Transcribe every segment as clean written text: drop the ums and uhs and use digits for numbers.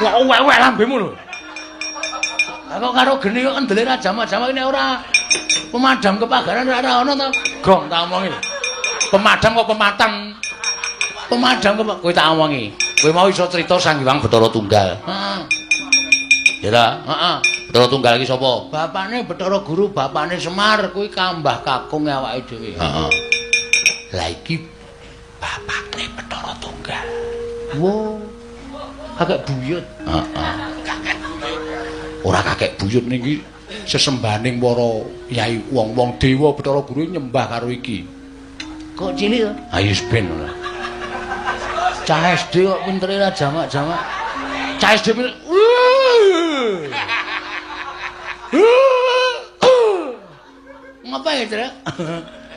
Kok weweh lambemu lho. Aku karo geni kok kendele ra jamak-jamak nek ora pemadam kebakaran ora ana to. Gong tak omongi. Pemadam kok pematang. Pemadam kok kowe tak omongi. Kowe mau iso crita Sang Hyang Bathara Tunggal. Heeh. Ya ta? Heeh. Bathara Tunggal iki sapa? Bapane Bathara Guru, bapane Semar, kuwi kambah kakung awake dhewe. Heeh. Lah iki bapakne Bathara Tunggal. Wo. Kakek buyut. Heeh. Ora kakek buyut niki sesembahaning para yai wong-wong dewa Bathara Guru nyembah karo iki. Kok cilik to? Ayo ben ora. Cah SD kok pintere ra jamak-jamak. Cah SD pinter. Ngapa ya, Truk?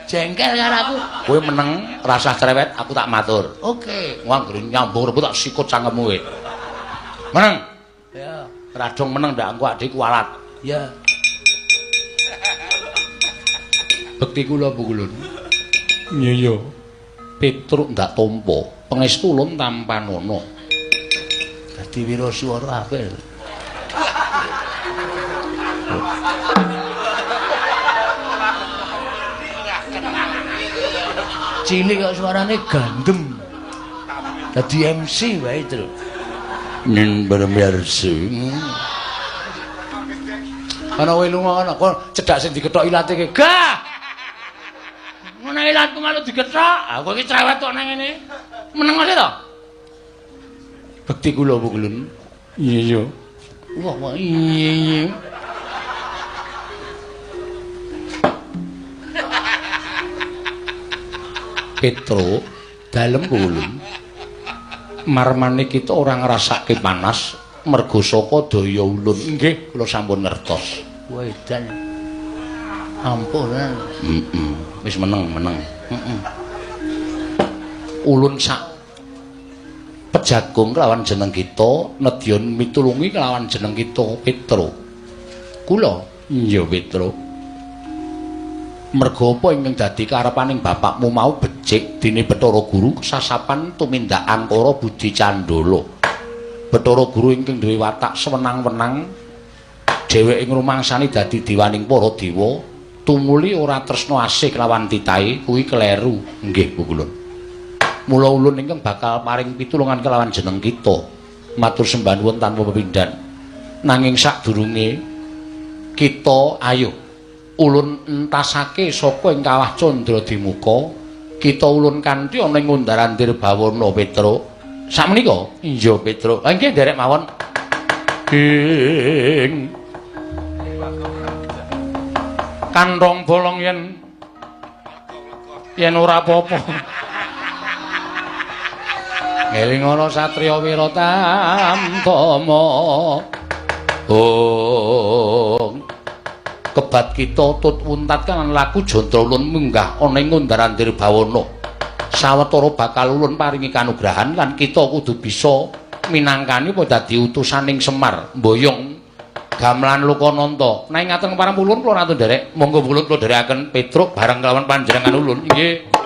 Jengkel karo aku. Kowe meneng, rasah cerewet, aku tak matur. Oke. Wah, anggere nyambung rebut tak sikut cangkemmu kowe. Meneng. Ya. Radong meneng ndak engko adik kualat. Ya. Bekti kula Bu Kulun. Iya iya. Petruk ndak tampa, pangestu ulun tampanana. Dadi wiraswara apik. Cilik kok suarane gandem. Dadi MC wae, Truk. Ning bermersi. Ana kowe lunga ana kok cedhak sing dikethok ilate ki. Gah. Ngono ilatku malu dikethok. Aku iki cerewet kok nang ngene. Meneng ae to. Bekti kula Bu Kulun. Iya iya. Wah, wah iya iya. Petro dalem kulun. Marmane kita ora ngrasake panas mergo saka daya ulun. Nggih, kula sampun ngertos. Wedan. Ampun. Heeh. Wis meneng, meneng. Heeh. Ulun sak pejagung kelawan jeneng kita, nedya mitulungi kelawan jeneng kita Petro. Kula? Iya, Petro. Merga apa ingkang dadi karepaning bapakmu mau becik dene Bathara Guru sasapan tumindak angkara budi candala. Bathara Guru ingkang duwe watak sewenang-wenang dheweke ngrumangsani dadi dewaning para dewa, tumuli ora tresna asih kelawan titahe kuwi kleru. Nggih, Bu Kulun. Mula ulun ingkang bakal paring pitulungan kelawan jeneng kita. Matur sembah nuwun tanpa pepindhan. Nanging sadurunge kita ayo ulun entasake saka ing kawah Candra Dimuka, kita ulun kanthi ana ing undar-andir bawana Petro. Sakmenika? Iya, Petro. Ha nggih nderek mawon. Ing kantong bolong yen yen ora apa-apa. Ngeling ana satriya Wiratamtama. Oh. Kebat kita tut wuntat kan laku jandra ulun munggah ana ing undar-andir bawana. Sawetara bakal ulun paringi kanugrahan lan kita kudu bisa minangkani apa dadi utusaning Semar mboyong gamelan Lokananta. Nek ngaten parang ulun kula ratu nderek, monggo ulun kula nderekaken Petruk bareng kelawan panjenengan ulun. Nggih.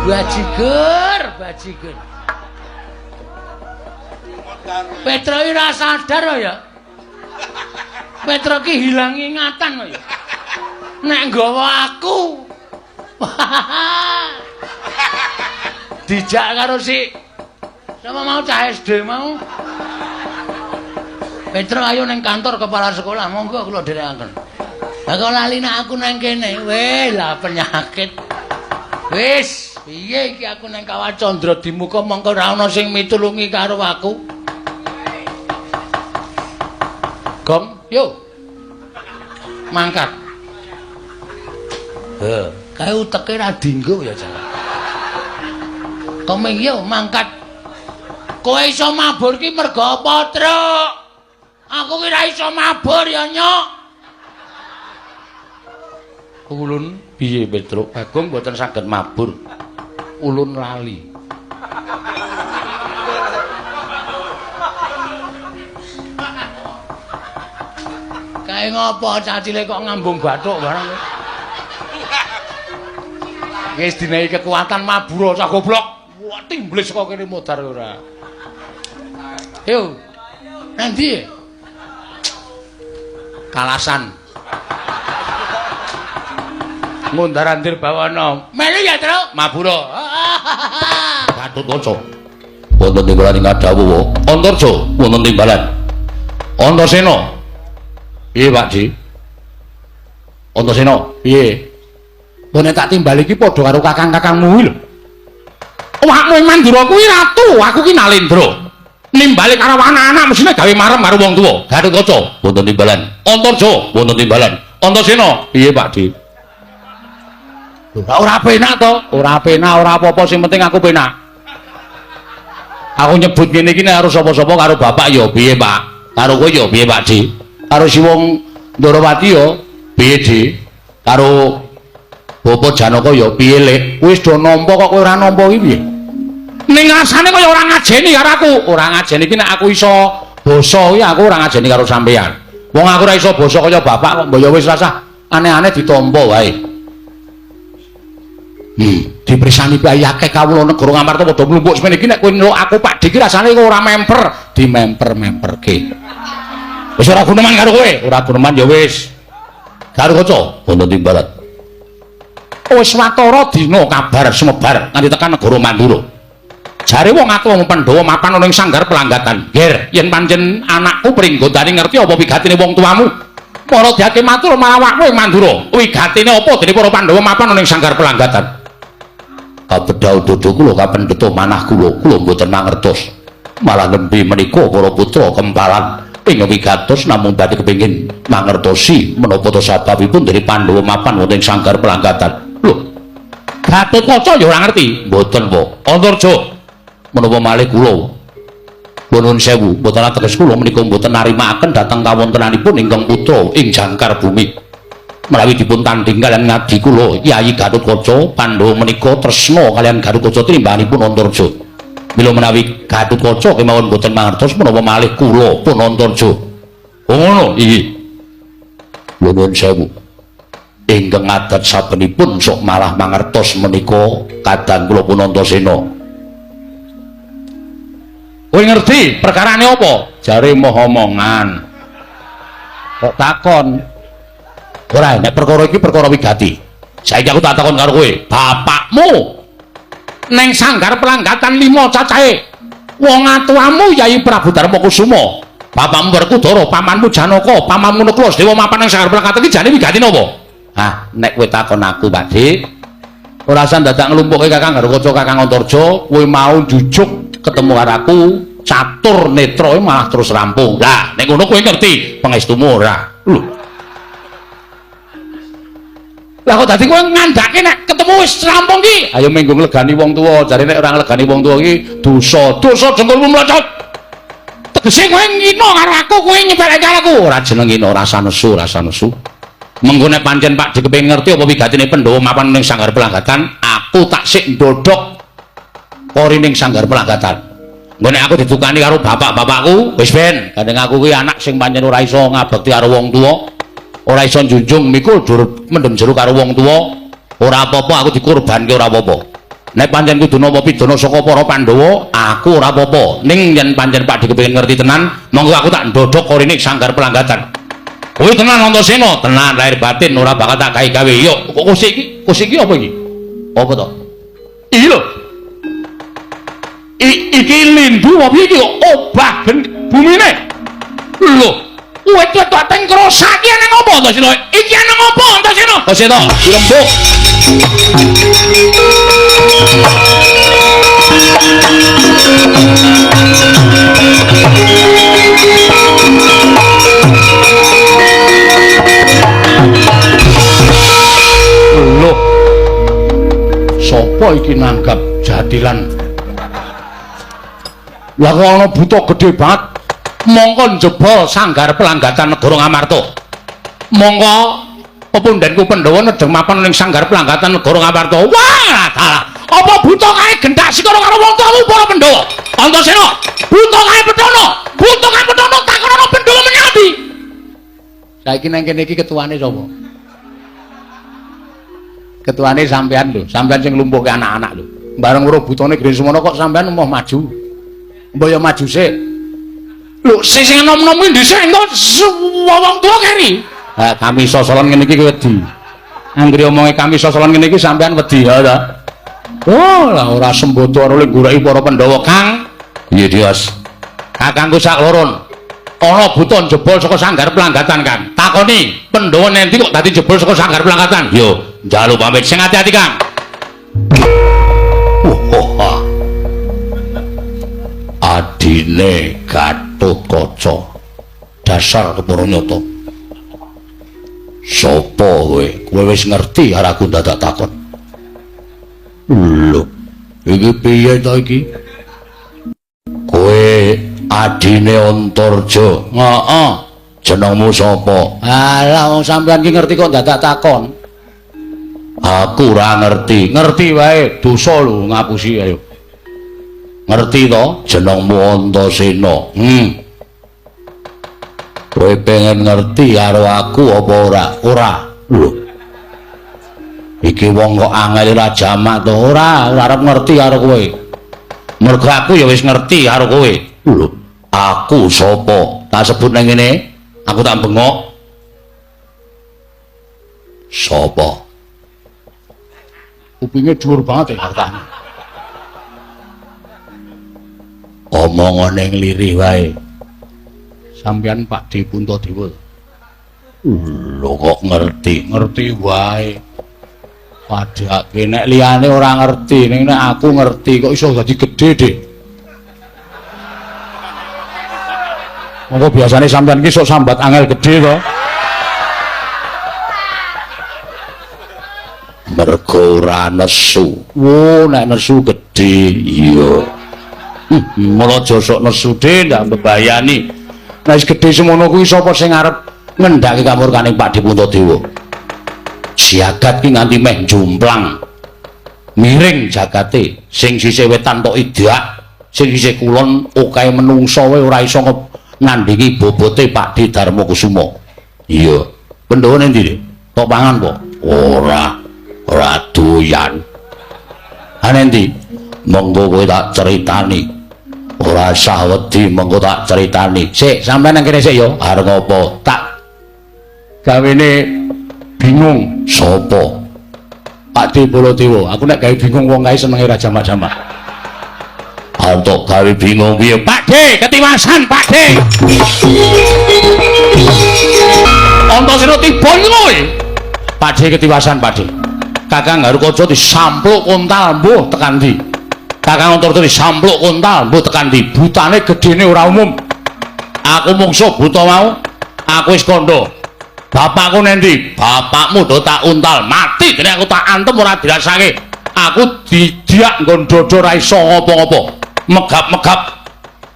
Bajigur, bajigur. Petro iki ora sadar ya. Petro iki hilang ingatan ya. Nek nggawa aku. Dijak karo si sapa mau cah SD mau. Petro ayo nang kantor kepala sekolah, monggo kula dherekaken. Lah kok lali nek aku nang kene. Weh, lah penyakit. Wis, piye iki aku nang Kawah Candra Dimuka mongko ora ana sing mitulungi karo aku. Gong, yo. Mangkat. Heh, kae uteke ra dinggo ya, Jan. Komeng yo mangkat. Kowe iso mabur ki mergo apa, Truk? Aku ki ra iso mabur ya, Nyok. Ulun piye Petruk? Bagong mboten saged mabur. Ulun lali. Kae ngopo cah cilik kok ngambung bathuk barang. Wis dinehi kekuatan mabur cah goblok. Wah timblis kok kene modar ora. Yo. Nanti Kalasan. Ngundar-andir bawana. Melu ya, Truk. Mabura. Gatotkaca. Wonten timbalan ing kadhawuh. Antarja wonten timbalan. Antasena. Piye, Pak Ji? Antasena, piye? Nek tak timbali iki padha karo kakang-kakangmu kuwi lho. Awakmu ing Mandura kuwi ratu, aku ki Nalendra. Nimbali karo anak-anak mesine gawe marem karo wong tuwa. Gatotkaca wonten timbalan. Antarja wonten timbalan. Antasena, piye Pak Di? Lho, ora penak to? Ora penak, ora apa-apa, sing penting aku penak. Aku nyebut ngene iki nek karo sapa-sapa karo bapak ya piye, Pak? Karo kowe ya piye, Pak Di? Karo si wong Ndorowati ya piye, Di? Karo Bapak Janaka ya piye, Lek? Wis do nampa kok kowe ora nampa iki piye? Ning rasane kaya ora ngajeni karo aku. Ora ngajeni iki nek aku iso basa iki aku ora ngajeni karo sampeyan. Wong aku ora iso basa kaya bapak kok mbok ya wis rasah aneh-aneh ditampa wae. Dipersani bayi akeh kawula negara Ngamarta padha mlumpuk semene iki nek kowe ngeluk aku Pak Dik rasane kok ora memper, dimemper-memperke. Wis ora guneman karo kowe, ora guneman ya wis. Karo kaca wonten timbalan. Wis watara dina kabar sumebar nganti tekan negara Mandura. Jare wong atuwa wong Pandhawa mapan ana ing sanggar pelanggatan. Ger, yen pancen anakku pringgondane ngerti apa wigatine wong tuamu, para diake matur marang awakmu ing Mandura. Wigatine apa dene para Pandhawa mapan ana ing sanggar pelanggatan? Kabedhau dodo kula kapendheta manah kula, kula mboten mangertos. Malah nembe menika para putra kempalan ing wigatos namung badhe kepengin mangertosi menapa ta sababipun dene Pandhawa mapan wonten ing sanggar pelanggatan. Lho, Gatotkaca ya ora ngerti. Mboten, Pak. Antarja menapa malih kula nuwun sewu, mboten ateges kula menika mboten narimaaken dhateng kawontenanipun ingkang putra ing jangkar bumi. Menawi dipun tandhing kaliyan ngadi kula Yayi Gatotkaca, Pandhawa menika tresna kaliyan Gatotkaca trimbanipun Antarja. Mila menawi Gatotkaca kemawon mboten mangertos menapa malih kula pun Antarja. Oh ngono, inggih. Nuwun sewu. Ingkang adat sabenipun sok malah mangertos menika kadang kula pun Antasena. Kowe ngerti perkarane apa? Jare moh omongan. Kok takon? Ora, nek perkara iki perkara wigati. Saiki aku tak takon karo kowe, bapakmu neng sanggar pelanggatan 5 cacahe. Wong atuamu Yayi Prabu Darma Kusuma, bapakmu Werkudara, pamanmu Janaka, pamanmu Nakula Sadewa mapan nang sanggar pelanggatan iki jane wigati napa? Ah, nek kowe takon aku, Pak Dik, ora usah dadak nglumpukke Kakang Gatotkaca, Kakang Antarja, kowe mau jujuk ketemu karo aku, catur netra malah terus rampung. Lah, nek ngono kowe ngerti pangestumu ora? Lho. Lah kok dadi kowe ngandhake nek ketemu wis rampung ki? Ayo minggu nglegani wong tuwa, jare nek ora nglegani wong tuwa iki dosa. Dosa dengkulmu mlocot. Tegese kowe ngino karo aku, kowe nyepeleke karo aku. Ora jeneng ngino, rasa nesu, rasa nesu. Mengko nek pancen Pak Dik kepengin ngerti apa wigatine Pandhawa mapan ning sanggar pelanggatan, aku tak sik ndodhok kori ning sanggar pelanggatan. Engko nek aku didukani karo bapak-bapakku, wis ben, gandeng aku kuwi anak sing pancen ora iso ngabekti karo wong tuwa, ora iso njunjung mikul dur mendem jero karo wong tuwa, ora apa-apa aku dikurbanke ora apa-apa. Nek pancen kudu nampa pidana saka para Pandhawa, aku ora apa-apa. Ning yen pancen Pak Dik kepengin ngerti tenan, monggo aku tak ndodhok kori ning sanggar pelanggatan. Kowe tenan Antasena, tenan lahir batin ora bakal tak gawe-gawe. Yo, kok kusik iki? Kusik iki apa iki? Apa to? Iki lho. Iki lindu apa piye iki kok obah ben bumine? Lho, wit-wit tok teng krosak iki ana ngopo Antasena? Iki ana ngopo Antasena? Antasena, dirembuk. Lho, sapa iki nanggap jadilan? Lah kok ana buta gedhe banget mongko njebol sanggar pelanggatan negara Ngamarta. Mongko Pepundhenku Pandhawa nedheng mapan ning sanggar Planggatan negara Ngamarta. Wah, dalah. Apa buta kae genthak sikara karo wong tuamu para Pandhawa? Antasena, buta kae Petana, buta kae Petana takonono Pandhawa menyang ndi? Saiki nang kene iki ketuane sapa? Ketuane sampean lho, sampean sing nglumpuhke anak-anak lho. Bareng weruh butane gedhe semono kok sampean emoh maju. Mbok ya maju sik. Lho, sing enom-enom kuwi dhisik engko wong tuwa keri. Ha, kami sosolan ngene iki wedi. Anggere omonge kami sosolan ngene iki sampean wedi ya ta? Oh, lah ora sembodo ora oleh goleki para Pandhawa, Kang. Iya, Dios. Kakangku sak loron. Ana buta jebol saka sanggar Planggatan, Kang. Takoni, Pandhawa nendi kok dadi jebol saka sanggar Planggatan? Yo, njaluk pamit sing ati-ati, Kang. Wah. Adine Gatotkaca. Dasar kepara nyata. Sopo kowe? Kowe wis ngerti karo aku dadak takon. Lho, iki piye to iki? Kowe adine Antarja. Heeh. Jenengmu sapa? Alah wong sampean ki ngerti kok dadak takon. Aku ora ngerti. Ngerti wae, dosa lho ngapusi ayo. Ngerti to jenengmu Antasena? Kowe pengen ngerti karo aku apa ora? Ora. Lho. Iki wong kok angel ora jamak to? Ora, ora arep ngerti karo kowe. Mergo aku ya wis ngerti karo kowe. Lho, aku sapa? Tak sebut nang ngene, aku tak bengok. Sapa? Kupinge dhuwur banget ya hartane. Omongane nglirih wae. Sampeyan Pak D Puntadewa. Lho kok ngerti? Ngerti wae. Padake nek liyane ora ngerti, ning nek aku ngerti kok iso dadi gedhe, Dik. Monggo biasane sampeyan ki sok sambat angel gedhe to. Mergo ora nesu. Wo, nek nesu gedhe. Iya. Mula aja sok nesu, Dik, ndak mbebayani. Nek wis gedhe semono kuwi sapa sing arep ngendhake kamurkaning Pak D Puntadewa? Jagat ki nganti meh jumplang. Miring jagate, sing sisih wetan tok idak, sing sisih kulon okae menungsa wae ora iso ngandhingi bobote Pak D Darmakusuma. Iya. Pandhawa ning ndi? Tok pangan po? Ora. Ora doyan. Ha ning ndi? Monggo kowe tak critani. Ora usah wedi, monggo tak critani. Sik, sampean nang kene sik ya. Arep ngopo? Tak gawene bingung. Sopo? Pak D Baladewa. Aku nek gawe bingung wong kae senenge ra jamak-jamak. Antuk gawe bingung piye? Pak D, ketiwasan Pak D. Antasena tiba iki kowe. Pak D ketiwasan Pak D. Kakang Garukaca disampluk kontal mbuh tekan ndi? Kakang Antarja disampluk kontal mbuh tekan ndi? Butane gedene ora umum. Aku mungsuh buta mau. Aku wis kandha. Bapakku nendi? Bapakmu do tak untal mati dene aku tak antem ora dirasake. Aku didiak nggon dodo ora iso ngopo-ngopo. Megap-megap.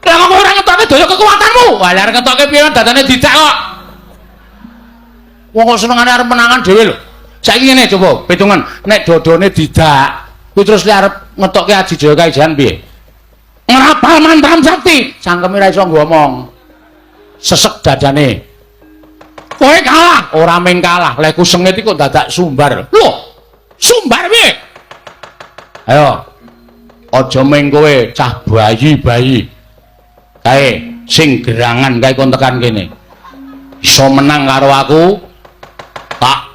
Lah kok ora ngetoke daya kekuatanmu? Wah, lah ngetoke piye dadane didak kok. Wong kok senengane arep menangan dhewe lho. Saiki ngene coba pitungan, nek dodone didak, kuwi terus le arep ngetoke Aji Jaya Kaijan piye? Ngrapal mantram sakti, cangkeme ora iso ngomong. Sesek dadane. Kowe kalah, ora mung kalah, lehku sengit iki kok dadak sumbar. Lho, sumbar piye? Ayo. Aja mung kowe cah bayi-bayi. Kae sing gerangan kae kon tekan kene. Iso menang karo aku tak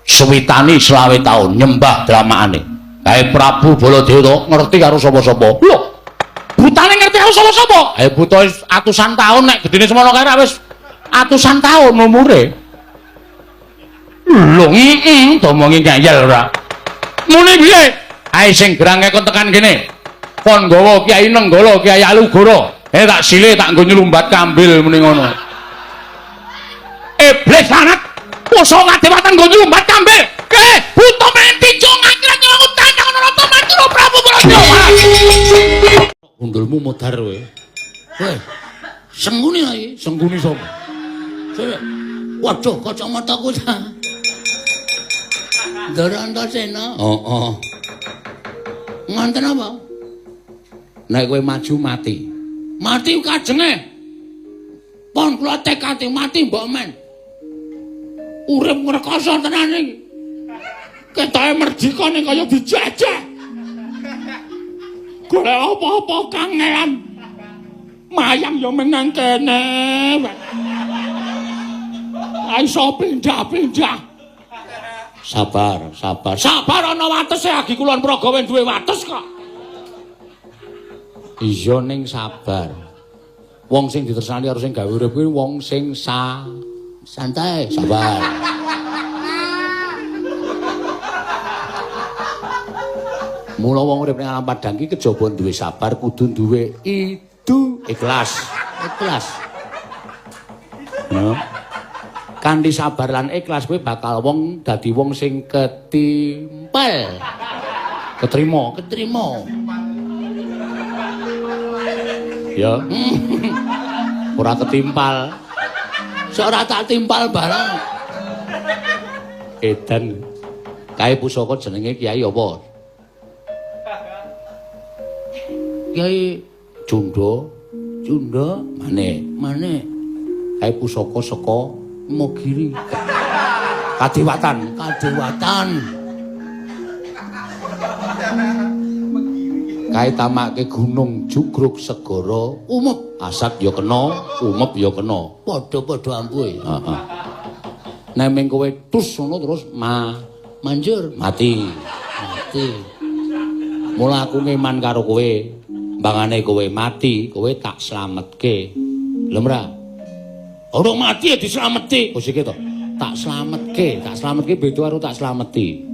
suwitani 25 taun nyembah dramakane. Kae Prabu Baladewa to ngerti karo sapa-sapa. Lho, butane ngerti karo sapa-sapa? Ayo buta atusan taun nek gedene semono kae ra wis atusan taun umure. Lho, heeh, domongi ngeyel ora. Muni piye? Ae sing gerang kon tekan kene. Kon nggawa Kyai Nenggala, Kyai Alugoro. Tak silih tak nggo nyelumbat kambil muni ngono. Iblis lanat. Poso ngadewatan nggo nyelumbat kambil. Buta menti jong akhirat nyelungut tandang Narata Madura Prabu Baladewa. Gundulmu modar kowe. Kowe sengguni ae, sengguni sapa? Waduh, kacamataku ta. Ndara Antasena. Heeh. Ngonten apa? Nek kowe maju mati. Mati kajenge. Pon kula tekate mati mbok men. Urip ngrekoso tenan iki. Ketoke merdikane kaya dijajah. Golek apa-apa kangelan. Mayang ya menang kene. Iso pindah-pindah. Sabar, sabar. Sabar ana watese agi Kulon Progo duwe wates kok. Iya ning sabar. Wong sing ditresnani karo sing gawe urip kuwi wong sing santai, sabar. Mula wong urip ning alam padang iki kejaba duwe sabar kudu duwe idu ikhlas. Ikhlas. No. Kanthi sabar lan ikhlas kowe bakal wong dadi wong sing ketimpel. Ketrima, ketrima. Ya. Ora ketimpal. Sok ora tak timpal barang. Edan. Kae pusaka jenenge Kiai apa? Kiai Cunda, Cunda maneh, maneh. Kae pusaka saka Mogiri. Kadewatan, kadewatan. Kae tamake gunung jugruk segara umep, asat ya kena, umep ya kena. Padha-padha ampuhe. Heeh. Nek ming kowe tus ngono terus manjur mati. Mati. Mula aku ngeman karo kowe, mbangane kowe mati, kowe tak slametke. Lho ora? Ora mati ya dislameti. Oh sik to. Tak slametke beda karo tak slameti.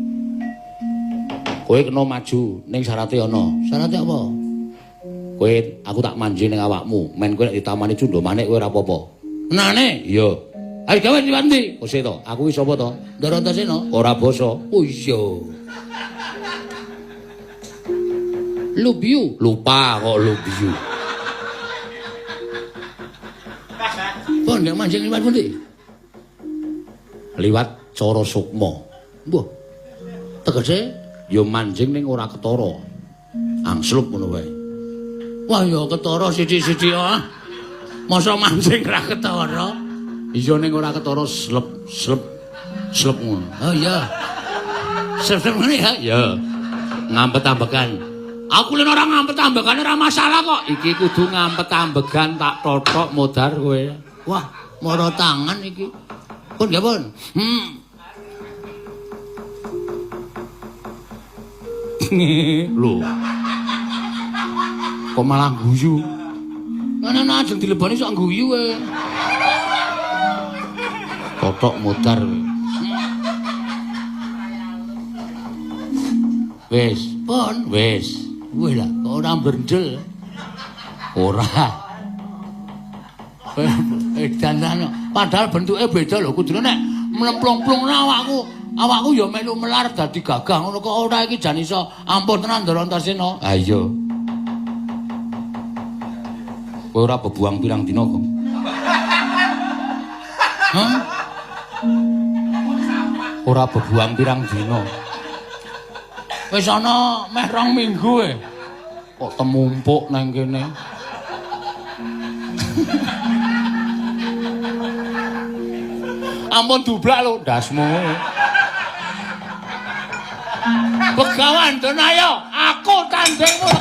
Kowe kena maju ning syarate ana. Syarate apa? Kowe aku tak manji ning awakmu, men kowe nek ditamani Cunda Manik kowe ora apa-apa. Tenane? Iya. Ayo gawe liwat ndi? Oh sik to. Aku iki sapa to? Ndara Antasena. Ora basa. Oh iya. Lubiu, lupa kok lubiu. Pon nek manjing liwat pundi? Liwat cara sukma. Mbah. Tegese ya manjing ning ora ketara. Angslup ngono wae. Wah ya ketara sithik-sithik ah. Masa manjing ora ketara? Iya ning ora ketara slep slep slep ngono. Oh iya. Slep-slep ngene ya? Iya. Ngampet-ambekan. Aku lho ora ngampet-ambekan ora masalah kok. Iki kudu ngampet-ambegan tak tothok modar kowe. Wah, mara tangan iki. Pun nggih, pun. Lho. Kok malah guyu? Ngono ajeng dileboni sok guyu kowe. Tothok modar kowe. Wis, pun, wis. Wih lah, kok ora brendel. Ora. Edan padahal bentuke beda lho, kudune nek mlemplung-plung awakku, awakku ya melu melar dadi gagah ngono kok ora iki jan iso ampun tenan Ndara Antasena. Ha iya. Kowe ora bebuang pirang dina kok. Hah? Ora bebuang pirang dina. Wis ana meh 2 minggu e. Kok temumpuk nang kene. Ampun dublak lho ndasmu. Begawan Donayo, aku tandingmu.